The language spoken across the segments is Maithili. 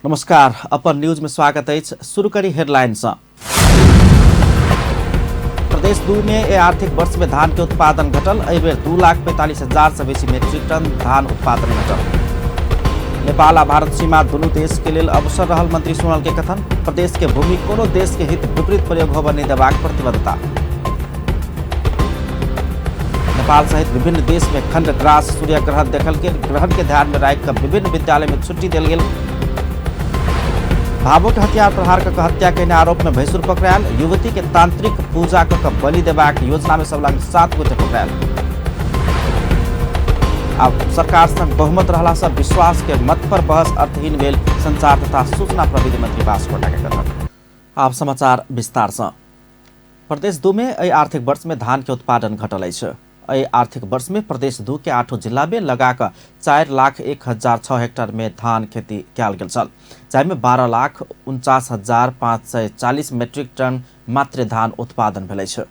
नमस्कार, अपन न्यूज में स्वागत अछि। शुरू करी हेडलाइन सँ। प्रदेश 2 में एहि आर्थिक वर्ष में धान के उत्पादन घटल। एहि बेर 2,45,000 सँ बेसी मेट्रिक टन धान उत्पादन घटल। नेपाल आ भारत सीमा दुनू देश के लेल अवसर रहल मंत्री सोनल के कथन। प्रदेश के भूमि कोनो देश के हित विपरीत प्रयोग होबय नहि देबाक प्रतिबद्धता। नेपाल सहित विभिन्न देश में खंडग्रास सूर्य ग्रहण देखल गेल। ग्रहण के ध्यान में राखि कऽ विभिन्न विद्यालय में छुट्टी देल गेल। भावो के हथियार प्रहार कऽ हत्या केने आरोप में भैंसुर पकड़ायल। युवती के तांत्रिक पूजा कऽ बलि देबाक योजना में संलग्न 7 गोटे पकड़ायल। आब सरकार संग बहुमत रहला सँ विश्वास के मत पर बहस अर्थहीन भेल संचार तथा सूचना प्रविधि मंत्री बास्कोटा के कथन। आब समाचार विस्तार सँ। प्रदेश 2 में एहि आर्थिक वर्ष में धान के उत्पादन घटल अछि। एहि आर्थिक वर्ष में प्रदेश 2 के 8 जिला में लगा कऽ 4,01,006 हेक्टर में धान खेती कयल गेल छल, जाहिमे 12,49,540 मेट्रिक टन मात्र धान उत्पादन भेल अछि।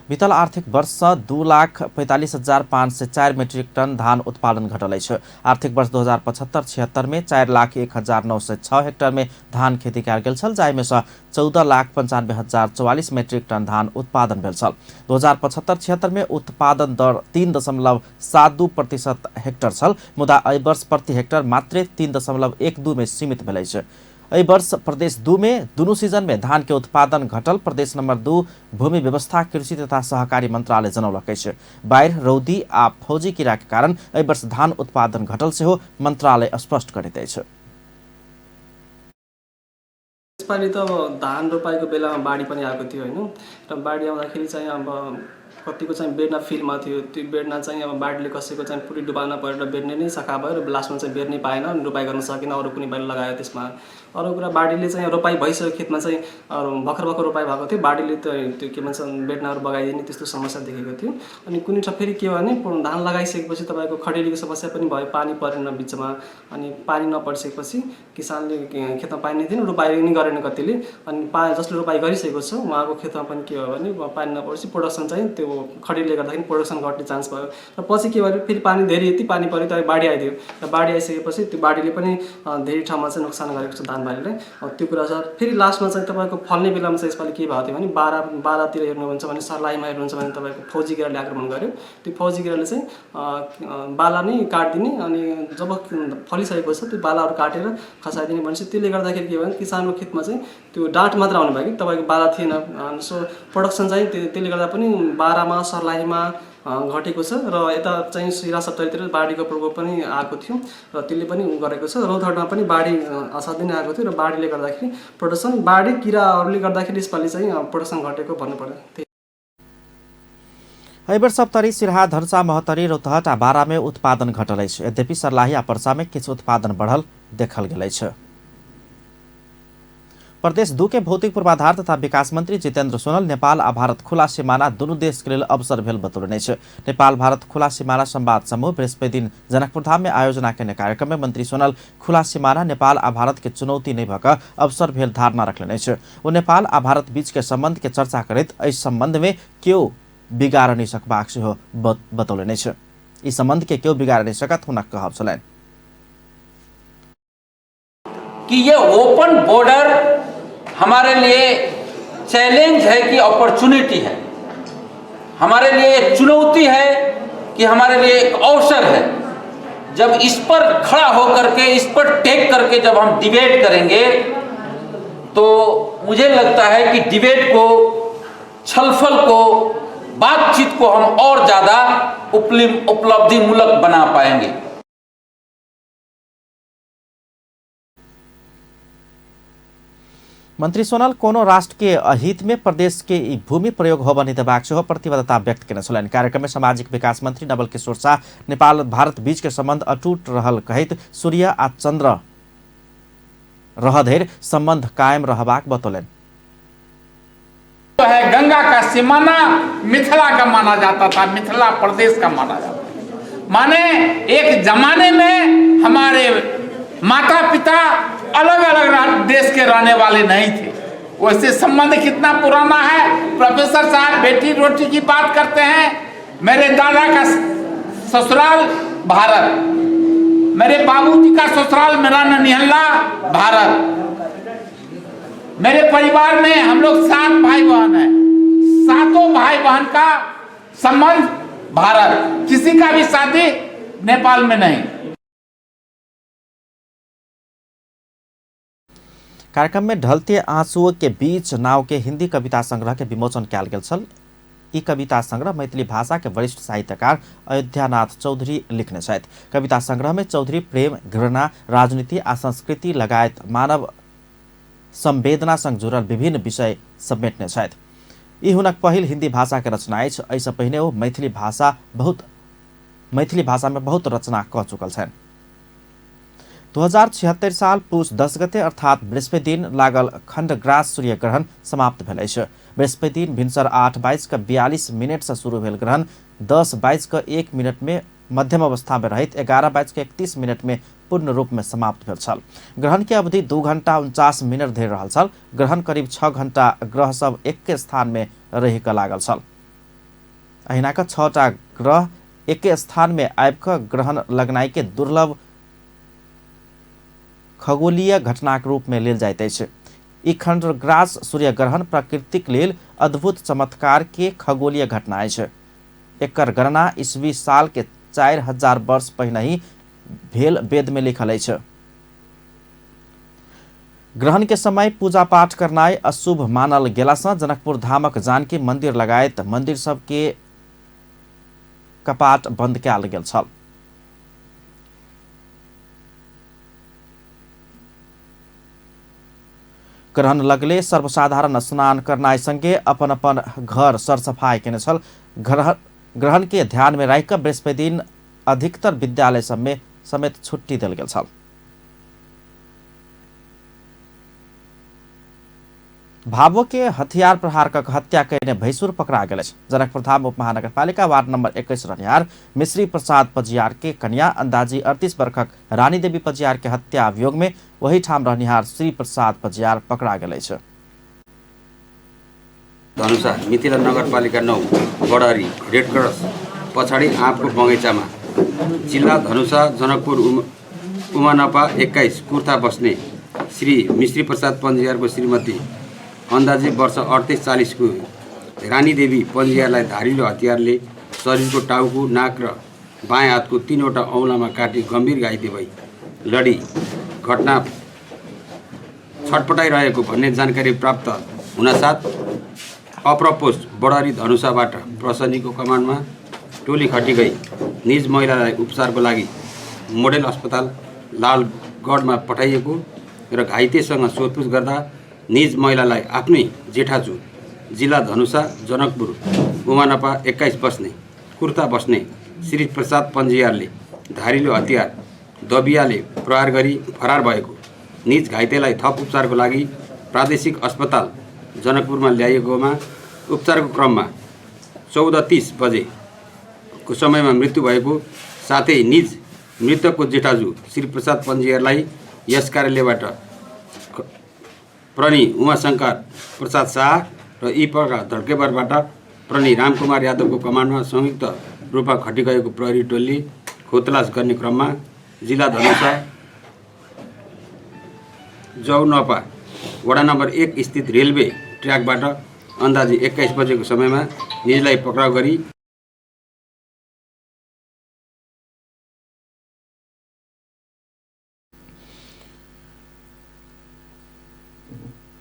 बीतल आर्थिक वर्ष सँ 2,45,504 मेट्रिक टन धान उत्पादन घटल अछि। आर्थिक वर्ष 2075-76 में 4,01,906 हेक्टर में धान खेती कयल गेल छल, जाहिमे सँ 14,95,044 मेट्रिक टन धान उत्पादन भेल छल। 2075-76 में उत्पादन दर 3.72% हेक्टर छल, मुदा एहि वर्ष प्रति हेक्टर मात्रे 3.12 में सीमित भेल अछि। एहि वर्ष प्रदेश 2 में दुनू सीजन में धान के उत्पादन घटल प्रदेश नंबर 2 भूमि व्यवस्था कृषि तथा सहकारी मंत्रालय जनौलक अछि। बाढ़ि, रौदी आ फौजी कीड़ा के कारण एहि वर्ष धान उत्पादन घटल सेहो मंत्रालय स्पष्ट करैत अछि। यसपालि त अब धान रोपाइको बेलामा बाढी पनि आएको थियो हैन, र बाढी आउँदाखेरि चाहिँ अब कतिको चाहिँ बेर्ना फिल्डमा थियो, त्यो बेर्ना चाहिँ अब बाढीले कसैको चाहिँ पुरै डुबाउन परेर बेर्ने नै सखा भयो र लास्टमा चाहिँ बेर्नै पाएन, रोपाइ गर्न सकेन, अरू कुनै बाली लगायो त्यसमा। अरू कुरा बाढीले चाहिँ रोपाइ भइसक्यो खेतमा चाहिँ अरू भर्खर भर्खर रोपाइ भएको थियो, बाढीले त त्यो के भन्छ बेर्नाहरू बगाइदिने त्यस्तो समस्या देखेको थियो। अनि कुनै ठाउँ फेरि के भयो भने धान लगाइसकेपछि तपाईँको खडेरीको समस्या पनि भयो, पानी परेन बिचमा, अनि पानी नपरिसकेपछि किसानले खेतमा पानी नै थिएन, रोपाइ नै गरेन कतिले। अनि जसले रोपाइ गरिसकेको छ उहाँको खेतमा पनि के भयो भने पानी नपरेपछि प्रोडक्सन चाहिँ त्यो खडेरीले गर्दाखेरि प्रोडक्सन घट्ने चान्स भयो। र पछि के भयो फेरि पानी धेरै यति पानी पऱ्यो तर बाढी आइदियो, र बाढी आइसकेपछि त्यो बाढीले पनि धेरै ठाउँमा चाहिँ नोक्सान गरेको छ धानबारीलाई, त्यो कुरा छ। फेरि लास्टमा चाहिँ तपाईँको फल्ने बेलामा चाहिँ यसपालि के भएको थियो भने बाह्रतिर हेर्नुहुन्छ भने सर्लाहीमा हेर्नुहुन्छ भने तपाईँको फौजी किराले आक्रमण गर्यो। त्यो फौजी किराले चाहिँ बाला नै काटिदिने, अनि जब फलिसकेको छ त्यो बालाहरू काटेर खसाइदिने भनेपछि त्यसले गर्दाखेरि के भयो भने किसानको खेतमा चाहिँ त्यो डाँठ मात्र आउनु भयो कि तपाईँको बाला थिएन। सो प्रोडक्सन चाहिँ त्यसले गर्दा पनि बाह्रमा सर्लाहीमा घटेको छ। र यता चाहिँ सिरा सप्तरीतिर बाढीको प्रकोप पनि आएको थियो र त्यसले पनि गरेको छ। रौतहटमा पनि बाढी असाध्यै नै आएको थियो र बाढीले गर्दाखेरि प्रोडक्सन, बाढी किराहरूले गर्दाखेरि यसपालि चाहिँ प्रोडक्सन घटेको भन्नु पर्यो। एहि बेर सप्तरी, सिरहा, धनुषा, महोत्तरी, रौतहट आ बारामे उत्पादन घटल अछि। यद्यपि सर्लाही आ पर्सामे किछु उत्पादन बढ़ल देखल गेल अछि। प्रदेश 2 के भौतिक पूर्वाधार तथा विकास मंत्री जितेन्द्र सोनल नेपाल आ भारत खुला सिमाना दुनू देश के लेल अवसर भेल बतौलनि अछि। नेपाल भारत खुला सिमाना संवाद समूह बृहस्पति दिन जनकपुरधाम में आयोजना केने कार्यक्रम में मंत्री सोनल खुला सिमाना नेपाल आ भारत के चुनौती नहि भऽ कऽ अवसर भेल धारणा रखलनि अछि। ओ नेपाल आ भारत बीच के संबंध के चर्चा करैत एहि संबंध में केओ बिगाड़ नहि सकबाक सेहो बतौलनि अछि। ई संबंध के केओ बिगाड़ नहि सकत हुनक कहब छलनि। कि ये ओपन बॉर्डर हमारे लिए चैलेंज है कि अपॉर्चुनिटी है, हमारे लिए एक चुनौती है कि हमारे लिए एक अवसर है। जब इस पर खड़ा होकर के, इस पर टेक करके जब हम डिबेट करेंगे तो मुझे लगता है कि डिबेट को, छलफल को, बातचीत को हम और ज़्यादा उपलब्धिमूलक बना पाएंगे। मंत्री सोनल कोनो राष्ट्र के अहित में प्रदेश के ई भूमि प्रयोग होबय नहि देबाक सेहो प्रतिबद्धता व्यक्त केने छलनि। कार्यक्रम में सामाजिक विकास मंत्री नवल किशोर शाह नेपाल भारत बीच के संबंध अटूट रहल कहैत सूर्य आ चंद्र रहधरि संबंध कायम रहबाक बतौलनि। है गंगा का सीमाना मिथिला का माना जाता था, मिथिला प्रदेश का माना जाता था। माने एक जमाने में हमारे माता पिता अलग अलग देश के रहने वाले नहीं थे। वैसे संबंध कितना पुराना है। प्रोफेसर साहब बेटी रोटी की बात करते हैं। मेरे दादा का ससुराल भारत, मेरे बाबूजी का ससुराल मेरा ननिहल्ला भारत। मेरे परिवार में हम लोग 7 भाई बहन हैं, 7 भाई बहन का संबंध भारत, किसी का भी शादी नेपाल में नहीं। कार्यक्रम में ढलते आंसुओं के बीच नाव के हिंदी कविता संग्रह के विमोचन कयल गेल छल। ई कविता संग्रह मैथिली भाषा के वरिष्ठ साहित्यकार अयोध्यानाथ चौधरी लिखने छथि। कविता संग्रह में चौधरी प्रेम, घृणा, राजनीति आ संस्कृति लगायत मानव संवेदना संग जुड़ल विभिन्न विषय समेटने छथि। ई हुनक पहिल हिंदी भाषा के रचना अछि। एहिसँ पहिने ओ मैथिली भाषा में बहुत रचना कऽ चुकल छनि। 2076 साल पुष 10 गते अर्थात बृहस्पति दिन लागल खंडग्रास सूर्य ग्रहण समाप्त भेल अछि। बृहस्पति दिन भिनसर 8:42 से शुरू भेल ग्रहण 10:01 में मध्यम अवस्था में रहित 11:31 में पूर्ण रूप में समाप्त भेल छल। ग्रहण के अवधि 2 घंटा 49 मिनट धरि रहल छल। ग्रहण करीब 6 घंटा ग्रह सब एके स्थान में रहि कऽ लागल छल। अहिना कऽ 6टा ग्रह एके स्थान में आबि कऽ ग्रहण लगनाइ के दुर्लभ खगोलीय घटनाक रूप में लेल जाइत अछि। ई खंडग्रास सूर्य ग्रहण प्रकृतिक लेल अद्भुत चमत्कार के खगोलीय घटना अछि। एकर गणना ईस्वी साल के 4000 वर्ष पहिने ही भेल वेद में लिखल अछि। ग्रहण के समय पूजा पाठ करनाइ अशुभ मानल गेला सँ जनकपुर धामक जानकी मंदिर लगायत मंदिर सब के कपाट बंद कयल गेल छल। ग्रहण लगले सर्वसाधारण स्नान करनाइ संगे अपन अपन घर सरसफाई केने छल। ग्रहण के ध्यान में राखि कऽ बृहस्पति दिन अधिकतर विद्यालय सब में समेत छुट्टी देल गेल छल। भावो के हथियार प्रहार कऽ हत्या कयने भैंसुर पकड़ा गेल अछि। जनकपुरधाम उपमहानगरपालिका वार्ड नंबर 21 रहनिहार मिश्री प्रसाद पजियार के कन्या अंदाजी 38 वर्षक रानी देवी पजियार के हत्या अभियोग में वही ठाम रहनिहार श्री प्रसाद पजियार पकड़ा गेल अछि। धनुषा मिथिला नगरपालिका 9 बडहरी रेड क्रस पछाडि आँपको बगैँचामा जिल्ला धनुषा जनकपुर उमानपा 21 कुर्था बस्ने श्री मिश्री प्रसाद पन्जियारको श्रीमती अन्दाजी वर्ष 38-40 को रानी देवी पन्जियारलाई धारिलो हतियारले शरीरको टाउको, नाक र बायाँ हातको 3वटा औँलामा काटी गम्भीर घाइते भई लडी घटना छटपटाइरहेको भन्ने जानकारी प्राप्त हुनसाथ अप्र पोस्ट बडहरी धनुषाबाट प्रसन्नीको कमान्डमा टोली खटी गई निज महिलालाई उपचारको लागि मोडेल अस्पताल लालगढमा पठाइएको र घाइतेसँग सोधपुछ गर्दा निज महिलालाई आफ्नै जेठाजु जिल्ला धनुषा जनकपुर उमानपा 21 बस्ने कुर्ता बस्ने श्री प्रसाद पन्जियारले धारिलो हतियार दबियाले प्रहार गरी फरार भएको निज घाइतेलाई थप उपचारको लागि प्रादेशिक अस्पताल जनकपुरमा ल्याइएकोमा उपचारको क्रममा 14:30 बजेको समयमा मृत्यु भएको साथै निज मृतकको जेठाजु श्री प्रसाद पन्जियारलाई यस कार्यालयबाट प्रणी उमाशङ्कर प्रसाद शाह र इपका धड्केबारबाट प्रणी रामकुमार यादवको कमान्डमा संयुक्त रूपमा खटिगएको प्रहरी टोली खोतलास गर्ने क्रममा जिल्ला धनुषा जौनपा वडा नम्बर 1 स्थित रेलवे ट्र्याकबाट अन्दाजी 21 बजेको समयमा निजलाई पक्राउ गरी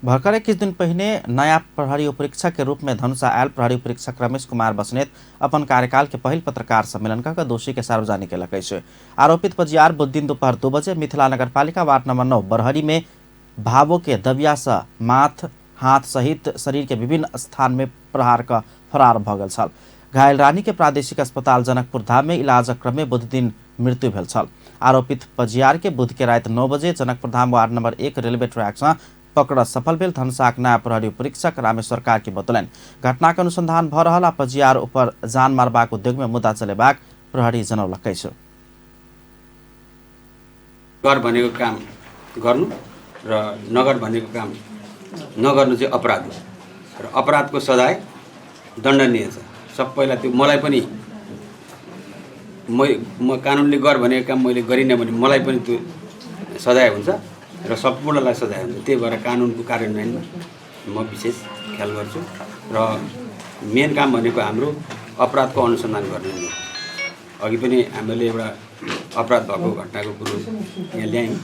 भर्खरै किछु दिन पहिने नयाँ प्रहरी उपरीक्षक के रूप में धनुषा आयल प्रहरी उपरीक्षक रमेश कुमार बस्नेत अपन कार्यकाल के पहिल पत्रकार सम्मेलन कऽ दोषी के सार्वजनिक केलक अछि। आरोपित पजियार बुधदिन दोपहर 2 बजे मिथिला नगरपालिका वार्ड नंबर 9 बरहरी में भावो के दबिया से माथ, हाथ सहित शरीर के विभिन्न स्थान में प्रहार कऽ फरार भऽ गेल छल। घायल रानी के प्रादेशिक अस्पताल जनकपुर धाम में इलाजक क्रम में बुधदिन मृत्यु भेल छल। आरोपित पजियार के बुध के राति 9 बजे Janakpur Dham ward number 1 railway track से पकड़ सफल भेल धनुषाक नया प्रहरी उपरीक्षक रामेश्वर कार्की बतौलनि। घटनाक अनुसंधान भऽ रहल आ पजियार ऊपर जान मारबाक उद्योग में मुद्दा चलेबाक प्रहरी जनौलक अछि। गर भनेको काम गर्नु र नगर भनेको काम नगर्नु चाहिँ अपराध हो र अपराधको सजाय दण्डनीय छ। सबैलाई त्यो मलाई पनि म कानुनले गर भनेको काम मैले गरिनँ भने मलाई पनि त्यो सजाय हुन्छ र सम्पूर्णलाई सजाय हुन्छ। त्यही भएर कानुनको कार्यान्वयनमा म विशेष ख्याल गर्छु र मेन काम भनेको हाम्रो अपराधको अनुसन्धान गर्ने हो। अघि पनि हामीले एउटा अपराध भएको घटनाको कुरो यहाँ ल्यायौँ।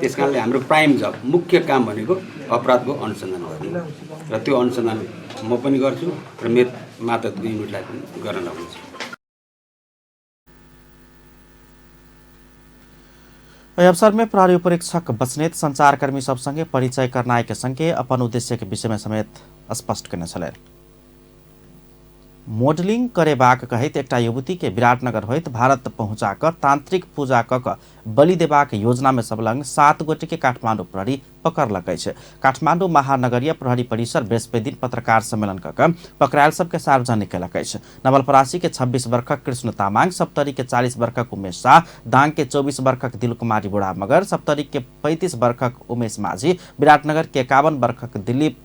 त्यस कारणले हाम्रो प्राइम जब मुख्य काम भनेको अपराधको अनुसन्धान गर्ने र त्यो अनुसन्धान म पनि गर्छु र मेरो मातहतको युनिटलाई पनि गर्न लगाउँछु। एहि अवसर में प्रहरी उपरीक्षक बस्नेत संचारकर्मी सब संगे परिचय करनाय के संगे अपन उद्देश्य के विषय में समेत स्पष्ट केने छलनि। मॉडलिंग करेबाक कहैत एकटा युवती के विराटनगर होइत भारत पहुंचा कऽ तांत्रिक पूजा कऽ कऽ बलि देबाक योजना में संलग्न 7 गोटे के काठमांडू प्रहरी पकड़लक अछि। काठमांडू महानगरीय प्रहरी परिसर बृहस्पति दिन पत्रकार सम्मेलन कऽ कऽ पकड़ायल सबके सार्वजनिक केलक अछि। नवलपरासी के 26 वर्षक कृष्ण तामाङ, सप्तरी के 40 वर्षक उमेश शाह, दाङ के 24 वर्षक दिलकुमारी बुढा मगर, सप्तरी के 35 वर्षक उमेश माझी, विराटनगर के 51 वर्षक दिलीप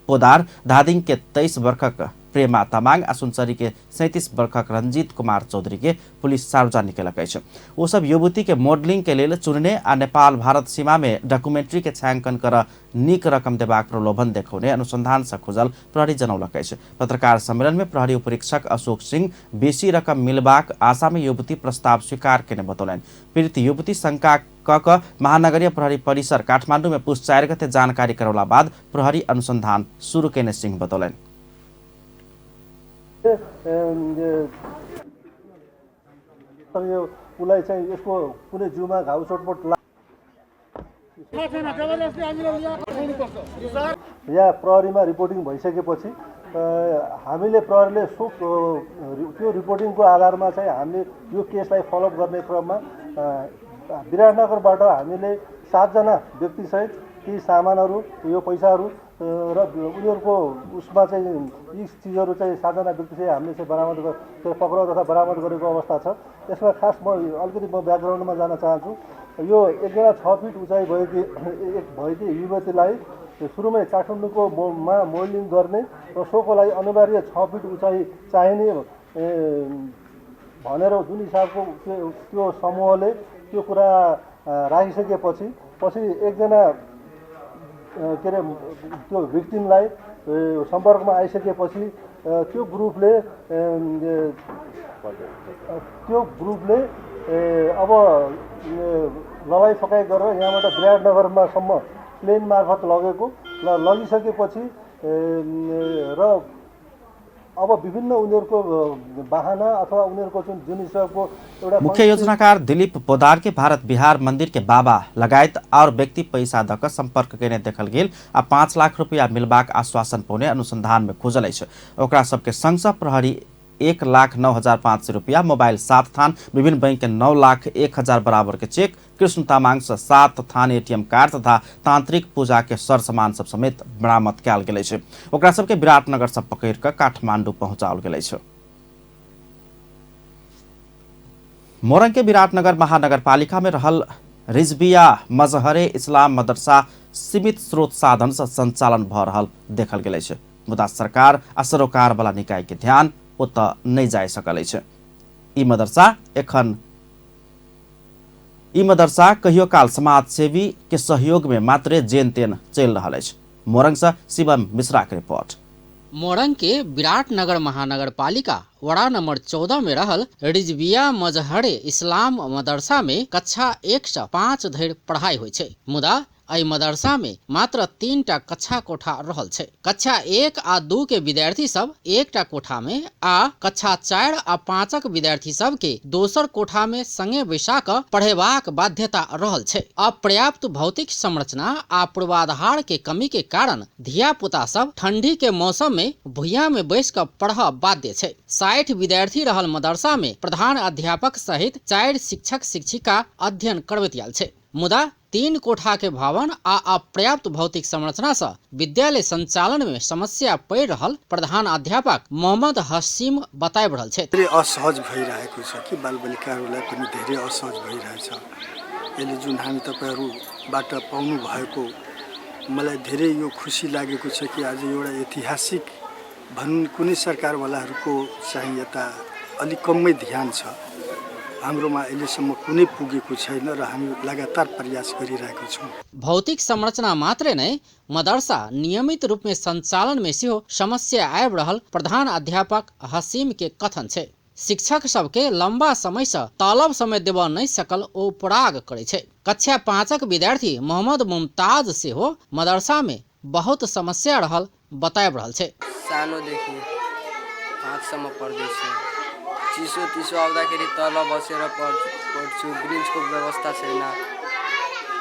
पोदार, धादिङ के 23 वर्षक प्रेमा तामाङ आ सुनसरी के 37 वर्षक रंजीत कुमार चौधरी के पुलिस सार्वजनिक केलक अछि। ओ सब युवती के मॉडलिंग के लेल चुनने आ नेपाल भारत सीमा में डॉक्यूमेंट्री के छायांकन कर नीक रकम देबाक प्रलोभन देखौने अनुसंधान से खुजल प्रहरी जनौलक अछि। पत्रकार सम्मेलन में प्रहरी उपरीक्षक अशोक सिंह बेसी रकम मिलबाक आशा में युवती प्रस्ताव स्वीकार केने बतौलनि। पीड़ित युवती शंका क क महानगरीय प्रहरी परिसर काठमांडू में पुस 4 गते जानकारी करौला बाद प्रहरी अनुसंधान शुरू केने सिंह बतौलनि। यो उसलाई चाहिँ यसको कुनै जिउमा घाउ चोटपोट या प्रहरीमा रिपोर्टिङ भइसकेपछि हामीले प्रहरीले सो त्यो रिपोर्टिङको आधारमा चाहिँ हामीले यो केसलाई फलोअप गर्ने क्रममा विराटनगरबाट हामीले 7 जना व्यक्तिसहित केही सामानहरू, यो पैसाहरू र उनीहरूको उसमा चाहिँ यी चिजहरू चाहिँ 7 जना व्यक्ति चाहिँ हामीले चाहिँ बरामद पक्राउ तथा बरामद गरेको अवस्था छ। यसमा खास म अलिकति म ब्याकग्राउन्डमा जान चाहन्छु। यो एकजना 6 फिट उचाइ भएकी युवतीलाई सुरुमै काठमाडौँको मा मोडलिङ गर्ने र सोको लागि अनिवार्य 6 फिट उचाइ चाहिने भनेर जुन हिसाबको त्यो समूहले त्यो कुरा राखिसकेपछि पछि एकजना के अरे त्यो भिक्टिमलाई सम्पर्कमा आइसकेपछि त्यो ग्रुपले अब ललाइ फकाइ गरेर यहाँबाट विराटनगरमासम्म प्लेन मार्फत लगेको र लगिसकेपछि र अब विभिन्न उनीहरूको बहाना अथवा उनीहरूको जुन हिसाबको एउटा मुख्य योजनाकार दिलीप पोदार के भारत बिहार मंदिर के बाबा लगायत और व्यक्ति पैसा दक संपर्क केने देखल गेल आ 5 लाख रुपया मिलबाक आश्वासन पौने अनुसंधान में खोजल अछि। ओकरा सबके संग प्रहरी 1,09,500 रुपया, मोबाइल 7 थान, विभिन्न बैंक के 9,01,000 बराबर के चेक, कृष्ण तामाङ से 7 थान एटीएम कार्ड तथा तांत्रिक पूजा के सर सामान सब समेत बरामद कयल गेल अछि। ओकरा सबके विराटनगर से पकड़ कऽ काठमांडू पहुंचाओल गेल अछि। मोरंग के विराटनगर महानगरपालिका में रहल रिजबिया मजहरे इस्लाम मदरसा सीमित स्रोत साधन से संचालन भऽ रहल देखल गेल अछि। मुदा सरकार आ सरोकार वाला निकाय के ध्यान ओतऽ नहि जा सकल अछि। ई मदरसा कहियो काल समाजसेवी के सहयोग में मात्रे जेन तेन चलि रहल अछि। मोरंग से शिवम मिश्रा के रिपोर्ट। मोरंग के विराटनगर महानगरपालिका वड़ा नंबर 14 में रहल रिजबिया मजहरे इस्लाम मदरसा में कक्षा 1 से 5 धरि पढ़ाई होइ छै। मुदा एहि मदरसा में मात्र 3 टा कक्षा कोठा रहल छै। कक्षा 1 आ 2 के विद्यार्थी सब एकटा कोठा में आ कक्षा 4 आ 5 विद्यार्थी सब के दोसर कोठा में संगे बैसा क पढ़ेबाक बाध्यता रहल छै। अपर्याप्त भौतिक संरचना आ पूर्वाधार के कमी के कारण धिया पुता सब ठंडी के मौसम में भुइया में बैस क पढ़ बाध्य छै। 60 विद्यार्थी रहल मदरसा में प्रधान अध्यापक सहित 4 शिक्षक शिक्षिका अध्ययन करबैत आयल छै। मुदा 3 कोठा के भवन आ अपर्याप्त भौतिक संरचना से विद्यालय संचालन में समस्या पड़ रहल प्रधान अध्यापक मोहम्मद हसीम बताबि रहल छथि। धेरै असहज भइरहेको छ कि बालबालिकाहरूलाई पनि धेरै असहज भइरहेछ। यसले जुन हामी तपाईहरुबाट पाउनु भएको मलाई धेरै यो खुसी लागेको छ कि आज एउटा ऐतिहासिक भनौँ कुनै सरकारवालाहरूको चाहिँ यता अलिक कमै ध्यान छ, हाम्रोमा अहिलेसम्म कुनै पुगेको छैन र हामी लगातार प्रयास गरिरहेको छौँ। भौतिक संरचना मात्रै नै मदरसा नियमित रूप में संचालन में सेहो समस्या आबि रहल प्रधान अध्यापक हसीम के कथन छै। शिक्षक सबके लंबा समय से तलब समय देबऽ नहि सकल ओ उपराग करै छै। कक्षा 5 विद्यार्थी मोहम्मद मुमताज सेहो मदरसा में बहुत समस्या रहल बताबि रहल छै। सानोदेखि 5सम्म पढ्दैछु, चिसो तिसो आउँदाखेरि तल बसेर पढ्छु, ब्रिजको व्यवस्था छैन,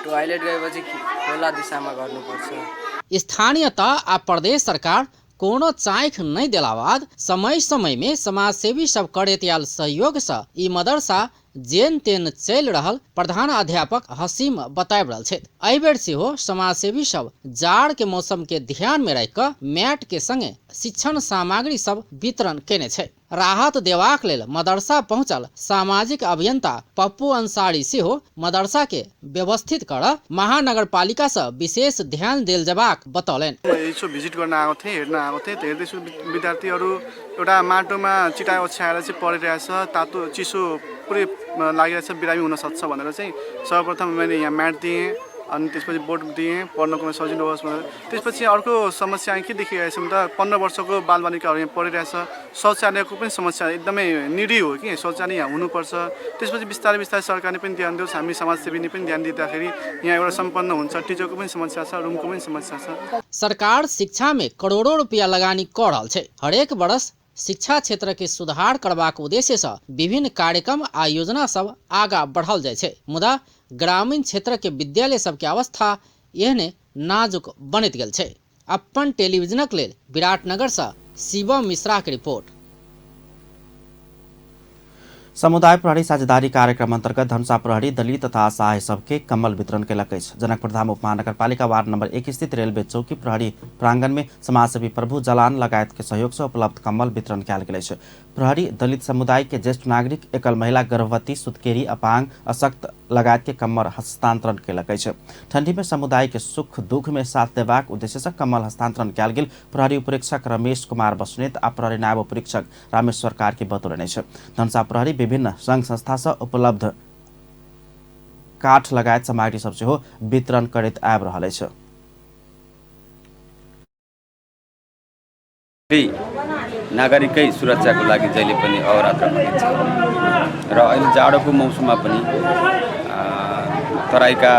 टोयलेट गएपछि खोला दिशामा गर्नुपर्छ। स्थानीय तह आ प्रदेश सरकार कोनो चाँख नहि देला बाद समय समय में समाजसेवी सब करैत आयल सहयोग से ई मदरसा जेन तेन चलि रहल प्रधान अध्यापक हसीम बताबि रहल छथि। एहि बेर सेहो समाजसेवी सब जाड़ के मौसम के ध्यान में राखि कऽ मैट के संगे शिक्षण सामग्री सब वितरण केने छै। राहत देबाक लेल मदरसा पहुंचल सामाजिक अभियंता पप्पू अंसारी सेहो मदरसा के व्यवस्थित कर महानगरपालिका से विशेष ध्यान देल जबाक बतौलनि। यसो भिजिट गर्न आएको थिएँ, हेर्न आएको थिएँ, हेर्दैछु विद्यार्थीहरू एउटा माटोमा चिटाइ ओछ्याएर चाहिँ पढिरहेछ, तातो चिसो पुरै लागिरहेछ, बिरामी हुनसक्छ भनेर चाहिँ सर्वप्रथम मैले यहाँ म्याट दिएँ, अनि त्यसपछि बोर्ड दिएँ पढ्नको सजिलो होस् भनेर। त्यसपछि अर्को समस्या के देखिरहेको छौँ त 15 वर्षको बालबालिकाहरू यहाँ पढिरहेछ, शौचालयको पनि समस्या एकदमै निडी हो कि शौचालय यहाँ हुनुपर्छ। त्यसपछि बिस्तारै बिस्तारै सरकारले पनि ध्यान दियोस्, हामी समाजसेवीले पनि ध्यान दिँदाखेरि यहाँ एउटा सम्पन्न हुन्छ। टिचरको पनि समस्या छ, रुमको पनि समस्या छ। सरकार शिक्षा में करोड़ों रुपया लगानी कऽ रहल छै। हरेक वर्ष शिक्षा क्षेत्र के सुधार करबाक उद्देश्य से विभिन्न कार्यक्रम आ योजना सब आगा बढ़ल जाइ छै, मुदा ग्रामीण क्षेत्र के विद्यालय सबके अवस्था एहने नाजुक बनैत गेल छै। अपन टेलीविजनक लेल विराटनगर से शिवम मिश्रा के रिपोर्ट। समुदाय प्रहरी साझेदारी कार्यक्रम अंतर्गत धनुषा प्रहरी दलित तथा असहाय सबके कम्बल वितरण केलक अछि। जनकपुरधाम उपमहानगरपालिका वार्ड नंबर 1 स्थित रेलवे चौकी प्रहरी प्रांगण में समाजसेवी प्रभु जलान लगायत के सहयोग से उपलब्ध कम्बल वितरण कयल गेल अछि। प्रहरी दलित समुदाय के ज्येष्ठ नागरिक, एकल महिला, गर्भवती, सुतकेरी, अपांग, अशक्त लगायत के कम्बल हस्तांतरण केलक अछि। ठंडी में समुदाय के सुख दुख में साथ देबाक उद्देश्य से कम्बल हस्तांतरण कयल गेल प्रहरी उपरीक्षक रमेश कुमार बस्नेत आ प्रहरी नायब उपरीक्षक रामेश्वर कार्की बतौलनि अछि। धनुषा प्रहरी विभिन्न संघ संस्था से उपलब्ध काठ लगायत सामग्री सब सेहो वितरण करैत आबि रहल अछि। नागरिकै सुरक्षाको लागि जहिले पनि अहोरात्र भनिन्छ र अहिले जाडोको मौसममा पनि तराईका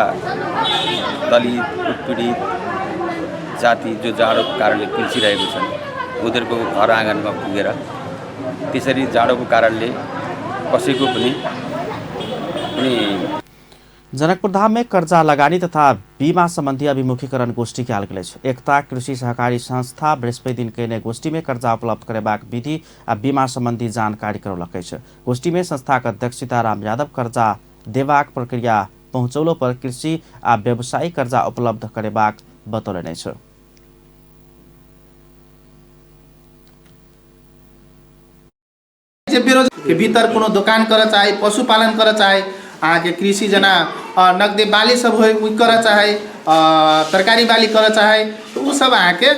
दलित उत्पीडित जाति जो जाडोको कारणले पिल्सिरहेको छन् उनीहरूको घर आँगनमा पुगेर त्यसरी जाडोको कारणले कसैको पनि जनकपुरधाम में कर्जा लगानी तथा बीमा संबंधी अभिमुखीकरण गोष्ठी कयल गेल अछि। एकता कृषि सहकारी संस्था बृहस्पति दिन कयने गोष्ठी में कर्जा उपलब्ध करेबाक विधि आ बीमा संबंधी जानकारी करौलक अछि। गोष्ठी में संस्थाक अध्यक्ष सीताराम यादव कर्जा देबाक प्रक्रिया पहुँचौलो पर कृषि आ व्यवसायिक कर्जा उपलब्ध करेबाक बतौलनि अछि। के भीतर कोनो दोकान करऽ चाहे, पशुपालन करऽ चाहे, अहाँके कृषि जेना नगदे बाली सब होइ ओ करऽ चाहे, तरकारी बाली करऽ चाहे, तऽ ओ सब अहाँके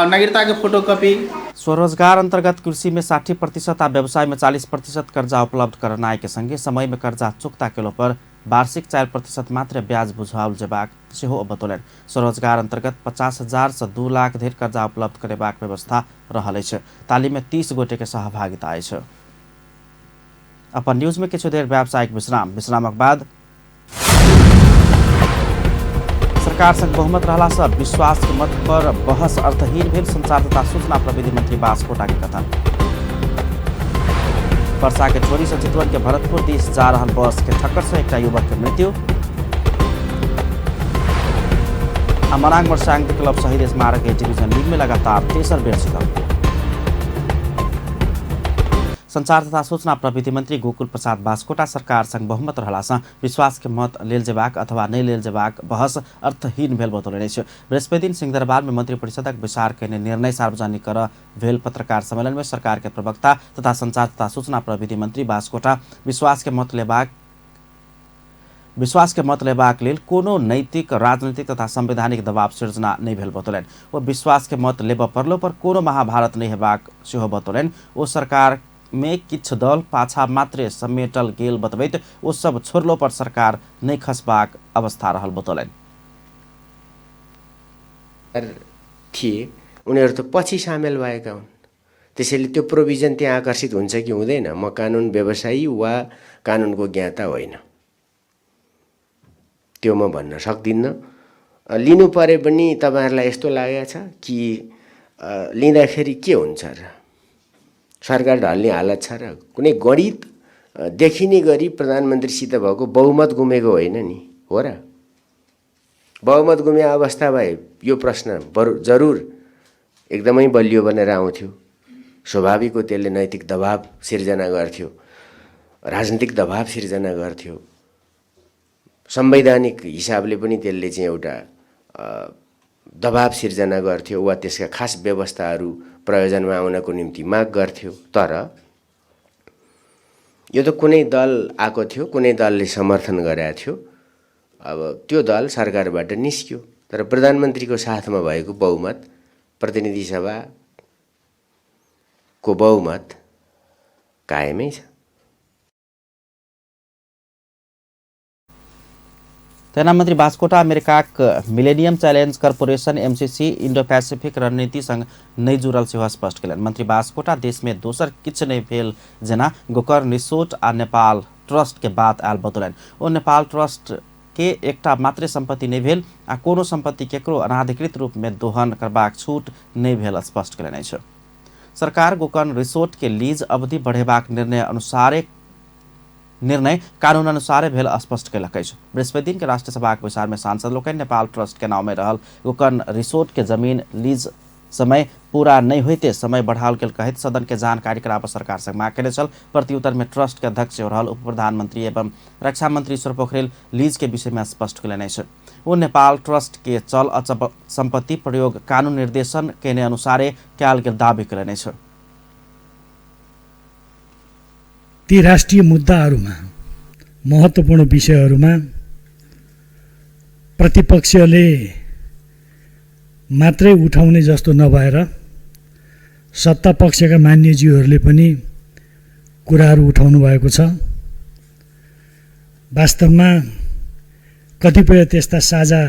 नागरिकताके फोटोकॉपी। स्वरोजगार अंतर्गत कृषि में 60% आ व्यवसाय में 40% कर्जा उपलब्ध करनाइ के संगे समय में कर्जा चुकता केलो पर वार्षिक 4% मात्र ब्याज बुझाओल जेबाक सेहो बतौलनि। स्वरोजगार अंतर्गत 50,000 से 2 लाख धरि कर्जा उपलब्ध करेबाक व्यवस्था रहल अछि। तालीम में 30 गोटे के सहभागिता अछि। अपन न्यूज में किछु देर व्यावसायिक विश्राम, विश्रामक बाद सरकार संग बहुमत रहला से विश्वास के मत पर बहस अर्थहीन भेल संचार तथा सूचना प्रविधि मंत्री बास्कोटा के कथन। वर्षा के छोरी से चितवन के भरतपुर दिस जा रहल बस के ठक्कर से एकटा युवक के मृत्यु। आ मरांग मर्स्याङ्दी क्लब शहीद स्मारक ए डिवीजन लीग में लगातार तेसर बेर जीतल। संचार तथा सूचना प्रविधि मंत्री गोकुल प्रसाद बास्कोटा सरकार संग बहुमत रहलासँ विश्वास के मत लेल जेबाक अथवा नहि लेल जेबाक बहस अर्थहीन भेल बतौलनि अछि। बृहस्पति दिन सिंहदरबार में मंत्री परिषदक बैसार कयने निर्णय सार्वजनिक कर भेल पत्रकार सम्मेलन में सरकार के प्रवक्ता तथा संचार तथा सूचना प्रविधि मंत्री बास्कोटा विश्वास के मत लेबाक लेल कोनो नैतिक, राजनीतिक तथा संवैधानिक दबाव सिर्जना नहि भेल बतौलनि। ओ विश्वास के मत लेबऽ पड़लो पर कोनो महाभारत नहि हेबाक सेहो बतौलनि। ओ सरकार में किछु दल पाछा मात्रे समेटल गेल बतबैत ओ सब छोड़लो पर सरकार नहि खसबाक अवस्था रहल बतौलनि। थिए उनीहरू त पछि सामेल भएका हुन्, त्यसैले त्यो प्रोभिजन त्यहाँ आकर्षित हुन्छ कि हुँदैन। म कानुन व्यवसायी वा कानुनको ज्ञाता होइन, त्यो म भन्न सक्दिनँ। लिनु परे पनि तपाईँहरूलाई यस्तो लागेको छ कि लिँदाखेरि के हुन्छ र, सरकार ढल्ने हालत छ र? कुनै गणित देखिने गरी प्रधानमन्त्रीसित भएको बहुमत गुमेको होइन नि, हो र? बहुमत गुमे अवस्था भए यो प्रश्न बरु जरुर एकदमै बलियो बनेर आउँथ्यो। स्वाभाविक हो, त्यसले नैतिक दबाब सिर्जना गर्थ्यो, राजनीतिक दबाब सिर्जना गर्थ्यो, संवैधानिक हिसाबले पनि त्यसले चाहिँ एउटा दबाब सिर्जना गर्थ्यो वा त्यसका खास व्यवस्थाहरू प्रयोजनमा आउनको निम्ति माग गर्थ्यो। तर यो त कुनै दल आएको थियो, कुनै दलले समर्थन गरेको थियो, अब त्यो दल सरकारबाट निस्क्यो, तर प्रधानमन्त्रीको साथमा भएको बहुमत, प्रतिनिधि सभाको बहुमत कायमै छ। सेनामन्त्री बास्कोटा अमेरिकाक Millennium Challenge Corporation MCC Indo Pacific रणनीति संग नहि जुड़ल सेहो स्पष्ट केलनि। मंत्री बास्कोटा देश में दोसर किछु नहि भेल जेना गोकर्ण रिसोर्ट आ नेपाल ट्रस्ट के बात आयल बतौलनि। ओ नेपाल ट्रस्ट के एकटा मात्रे संपत्ति नहि भेल आ कोनो संपत्ति केकरो अनाधिकृत रूप में दोहन करबाक छूट नहि भेल स्पष्ट केलनि अछि। सरकार गोकर्ण रिसोर्ट के लीज अवधि बढ़ेबाक निर्णय कानून अनुसार भेल स्पष्ट केलक अछि। बृहस्पति दिन के राष्ट्रिय सभाक बैसार में सांसद लोकनि नेपाल ट्रस्ट के नाम में रहल गोकर्ण रिसोर्ट के जमीन लीज समय पूरा नहीं होते समय बढ़ाओल गेल कहैत सदन के जानकारी कराबऽ सरकार से मांग केने छल। प्रत्युत्तर में ट्रस्ट के अध्यक्ष रहल उप प्रधानमंत्री एवं रक्षा मंत्री ईश्वर पोखरेल लीज के विषय में स्पष्ट केलनि अछि। ओ नेपाल ट्रस्ट के चल अचल संपत्ति प्रयोग कानून निर्देशन केने अनुसारे कयल गेल दावी केलनि अछि। ती राष्ट्रिय मुद्दाहरूमा, महत्त्वपूर्ण विषयहरूमा प्रतिपक्षले मात्रै उठाउने जस्तो नभएर सत्ता पक्षका मान्यज्यूहरूले पनि कुराहरू उठाउनु भएको छ। वास्तवमा कतिपय त्यस्ता साझा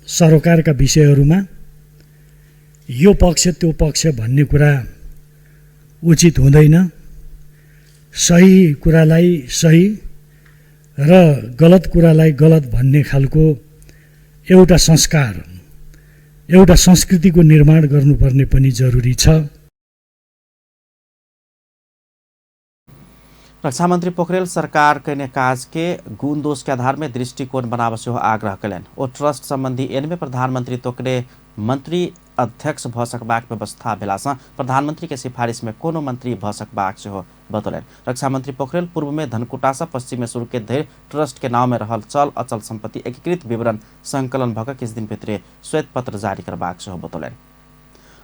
सरोकारका विषयहरूमा यो पक्ष त्यो पक्ष भन्ने कुरा उचित हुँदैन। सही कुरालाई सही र गलत कुरालाई गलत भन्ने खालको एउटा संस्कार, एउटा संस्कृतिको निर्माण गर्नुपर्ने पनि जरुरी छ। रक्षामंत्री पोखरेल सरकार कयने काज के गुण दोष के आधार में दृष्टिकोण बनाबऽ सेहो आग्रह कयलनि। ओ ट्रस्ट संबंधी एनमे प्रधानमंत्री तोकने मंत्री अध्यक्ष भऽ सकबाक व्यवस्था भेलासँ प्रधानमंत्री के सिफारिश में कोनो मंत्री भऽ सकबाक सेहो बतौलनि। रक्षामंत्री पोखरेल पूर्व में धनकुटासँ पश्चिम में सुर्खेत धरि ट्रस्ट के नाव में रहल चल अचल संपत्ति एकीकृत विवरण संकलन भऽ कऽ किछु दिन भितरे श्वेत पत्र जारी करबाक सेहो बतौलनि।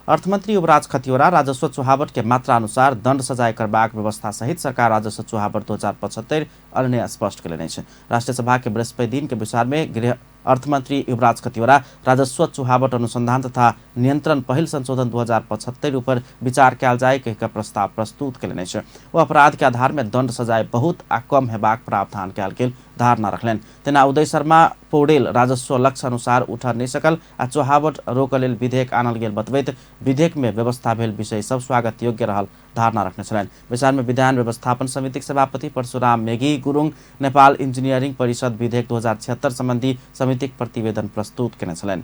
अर्थमंत्री युवराज खतिवड़ा राजस्व चुहावट के मात्रा अनुसार दंड सजाय करबाक व्यवस्था सहित सरकार राजस्व चुहावट 2075 अन्य स्पष्ट केलनि अछि। राष्ट्रिय सभा के बृहस्पति दिन के बैसार में गृह अर्थमंत्री युवराज खतिवड़ा राजस्व चुहावट अनुसंधान तथा नियंत्रण पहिल संशोधन 2075 ऊपर विचार कयल जाय कहि कऽ प्रस्ताव प्रस्तुत केलनि अछि। ओ अपराध के आधार में दंड सजाय बहुत आ कम हेबाक प्रावधान कयल गेल धारणा रखलनि। तेना उदय शर्मा पौडेल राजस्व लक्ष्य अनुसार उठ नहि सकल आ चुहावट रोकऽ लेल विधेयक आनल गेल बतबैत विधेयक में व्यवस्था भेल विषय सब स्वागत योग्य रहल धारणा रखने छलनि। बैसार में विधान व्यवस्थापन समितिक सभापति परशुराम मेघी गुरुङ नेपाल इंजीनियरिंग परिषद विधेयक 2076 संबंधी समितिक प्रतिवेदन प्रस्तुत केने छलनि।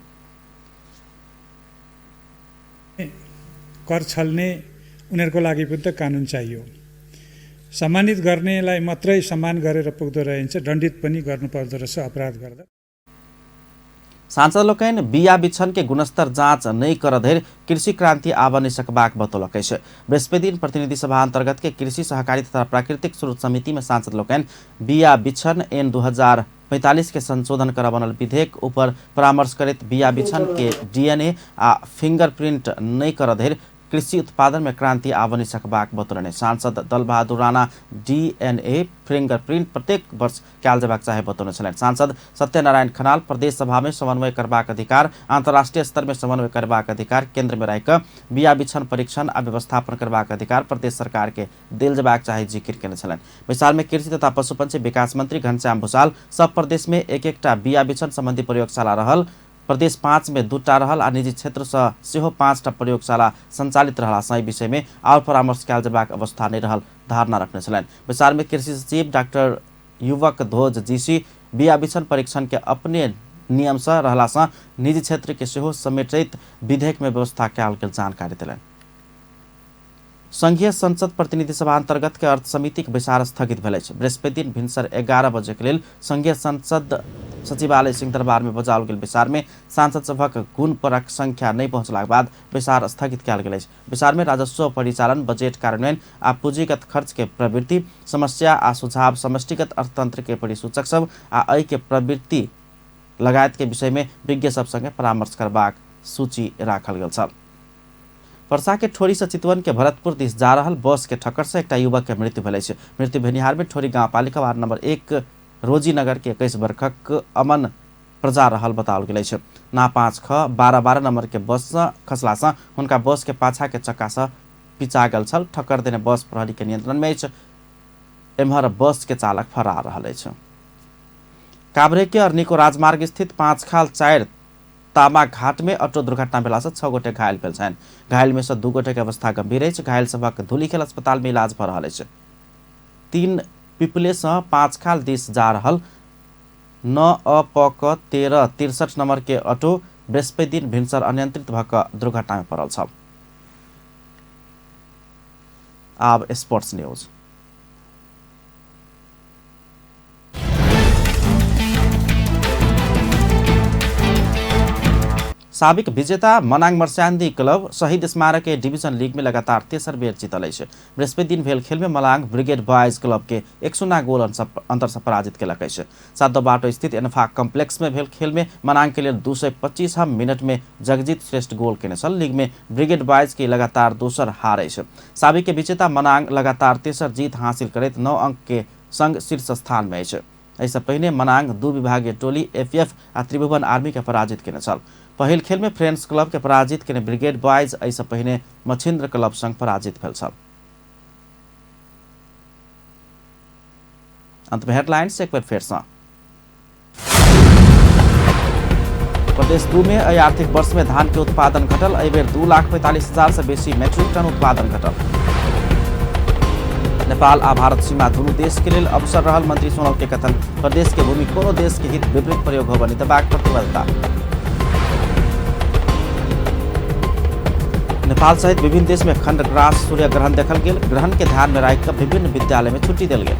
कर छल्ने उनीहरूको लागि पनि त कानुन चाहियो। सम्मानित गर्नेलाई मात्रै सम्मान गरेर पुग्दो रहेछ, दण्डित पनि गर्नुपर्दो रहेछ अपराध गर्दा। सांसद लोकनि बिया बिछन के गुणस्तर जाँच नहि करऽ धरि कृषि क्रांति आबऽ नहि सकबाक बतौलक अछि। बृहस्पति दिन प्रतिनिधि सभा अंतर्गत के कृषि सहकारी तथा प्राकृतिक स्रोत समिति में सांसद लोकनि बिया बिछन एन 2045 के संशोधन करऽ बनल विधेयक ऊपर परामर्श करैत बिया बिछन के डीएनए आ फिंगरप्रिंट नहि करऽ धरि कृषि उत्पादन में क्रांति आबनि सकबाक बतौलनि। सांसद दलबहादुर राणा डीएनए फिंगरप्रिंट प्रत्येक वर्ष कयल जेबाक चाही बतौने छलनि। सांसद सत्यनारायण खनाल प्रदेश सभा में समन्वय करबाक अधिकार, अंतर्राष्ट्रीय स्तर में समन्वय करबाक अधिकार केंद्र में राखि कऽ बिया बिछन परीक्षण आ व्यवस्थापन करबाक अधिकार प्रदेश सरकार के देल जेबाक चाही जिक्र केने छलनि। बैसार में कृषि तथा पशुपक्षी विकास मंत्री घनश्याम भूषाल सब प्रदेश में एक एकटा बिया बिछन संबंधी प्रयोगशाला रहल, प्रदेश 5 में 2टा रहल आ निजी क्षेत्र से सेहो 5टा प्रयोगशाला संचालित रहला सँ एहि विषय में आओर परामर्श कयल जेबाक अवस्था नहि रहल धारणा रखने छलनि। बैसार में कृषि सचिव डाक्टर युवक ध्वज जीसी बिया बिछन परीक्षण के अपने नियम से रहला सँ निजी क्षेत्र के सेहो समेटैत विधेयक में व्यवस्था कयल गेल जानकारी देलनि। संघीय संसद प्रतिनिधि सभा अंतर्गत के अर्थ समिति के बैसार स्थगित भेल अछि। बृहस्पति दिन भिनसर 11 बजे के लेल संघीय संसद सचिवालय सिंहदरबार में बजाओल गेल बैसार में सांसद सभक गुणपरक संख्या नहि पहुंचलाक बाद बैसार स्थगित कयल गेल अछि। बैसार में राजस्व परिचालन, बजट कार्यान्वयन आ पूंजीगत खर्च के प्रवृत्ति, समस्या आ सुझाव, समष्टिगत अर्थतंत्र के परिसूचक सब आ एहि के प्रवृत्ति लगायत के विषय में विज्ञ सब संगे परामर्श करबाक सूची राखल गेल छल। वर्षा के ठोरी से चितवन के भरतपुर दिस जा रहल बस के ठक्कर से एकटा युवक के मृत्यु भेल अछि। मृत्यु भेनिहार में ठोरी गाउँपालिका वार्ड नंबर 1 रोजीनगर के 21 वर्षक अमन प्रजा रहल बताओल गेल अछि। ना 5 ख 12 12 नंबर के बस से खसला से हुनका बस के पाछा के चक्का से पिचा गेल छल। ठक्कर देने बस प्रहरी के नियंत्रण में अछि। एम्हर बस के चालक फरार रहल अछि। काभ्रे के अर्निको राजमार्ग स्थित 5 खाल 4 तामा घाट में ऑटो दुर्घटना भेला से 6 गोटे घायल भेल छनि। घायल में से 2 गोटे के अवस्था गंभीर अछि। घायल सभक धुलीखेल अस्पताल में इलाज भऽ रहल अछि। 3 पिपले से 5 खाल दिस जा रहल 9 अ प क 13 63 नंबर के ऑटो बृहस्पति दिन भिनसर अनियंत्रित भऽ कऽ दुर्घटना में पड़ल छल। आब स्पोर्ट्स न्यूज। साबिक विजेता मनाङ मर्स्यान्दी क्लब शहीद स्मारक ए डिभिजन लीग में लगातार तेसर बेर जीतल अछि। बृहस्पति दिन भेल खेल में मलाङ ब्रिगेड बॉयज क्लब के 1-0 गोल अंतर से पराजित केलक अछि। सातो बाटो स्थित एनफा कॉम्प्लेक्स में भेल खेल में मनाङ के लेल 225 मिनट में जगजीत श्रेष्ठ गोल केने छल। लीग में ब्रिगेड बॉयज के लगातार दोसर हार अछि। साबिक के विजेता मनाङ लगातार तेसर जीत हासिल करैत 9 अंक के संग शीर्ष स्थान में अछि। एहिसँ पहिने मनाङ 2 विभागीय टोली एफएफ आ त्रिभुवन आर्मी के पराजित केने छल। पहिल खेल में फ्रेंड्स क्लब के पराजित केने ब्रिगेड बॉयज एहिसँ पहिने मछिन्द्र क्लब संग पराजित भेल छल। अंत में हेडलाइंस एक बेर फेर सँ। प्रदेश 2 में एहि आर्थिक वर्ष में धान के उत्पादन घटल। एहि बेर 2,45,000 से बेसी मैट्रिक टन उत्पादन घटल। नेपाल आ भारत सीमा दुनू देश के लेल अवसर रहल मंत्री सोनल के कथन। प्रदेश के भूमि कोनो देश के हित विपरीत प्रयोग होबय नहि देबाक प्रतिबद्धता। नेपाल सहित विभिन्न देश में खंडग्रास सूर्य ग्रहण देखल गेल। ग्रहण के ध्यान में राखि कऽ विभिन्न विद्यालय में छुट्टी देल गेल।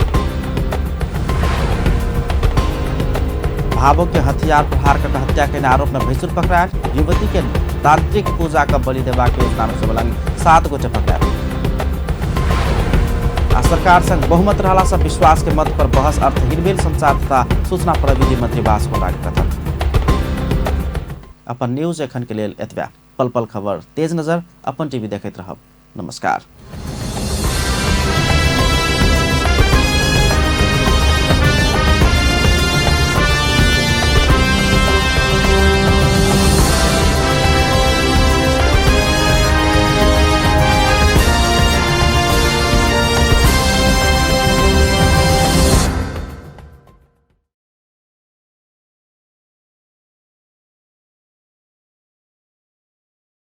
भावों के हथियार प्रहार कऽ हत्या के आरोप में भैंसुर पकड़ायल। युवती के तांत्रिक पूजा का बलि देबाक योजना में संलग्न 7 गोटे पकड़ायल। आ सरकार संग बहुमत रहला से विश्वास के मत पर बहस अर्थहीन भेल। संचार तथा सूचना प्रविधि मंत्री बास्कोटा के कथन। अपन न्यूज एखन के लेल एतबे। पल पल खबर तेज नजर अपन टीवी देखैत रहब। नमस्कार।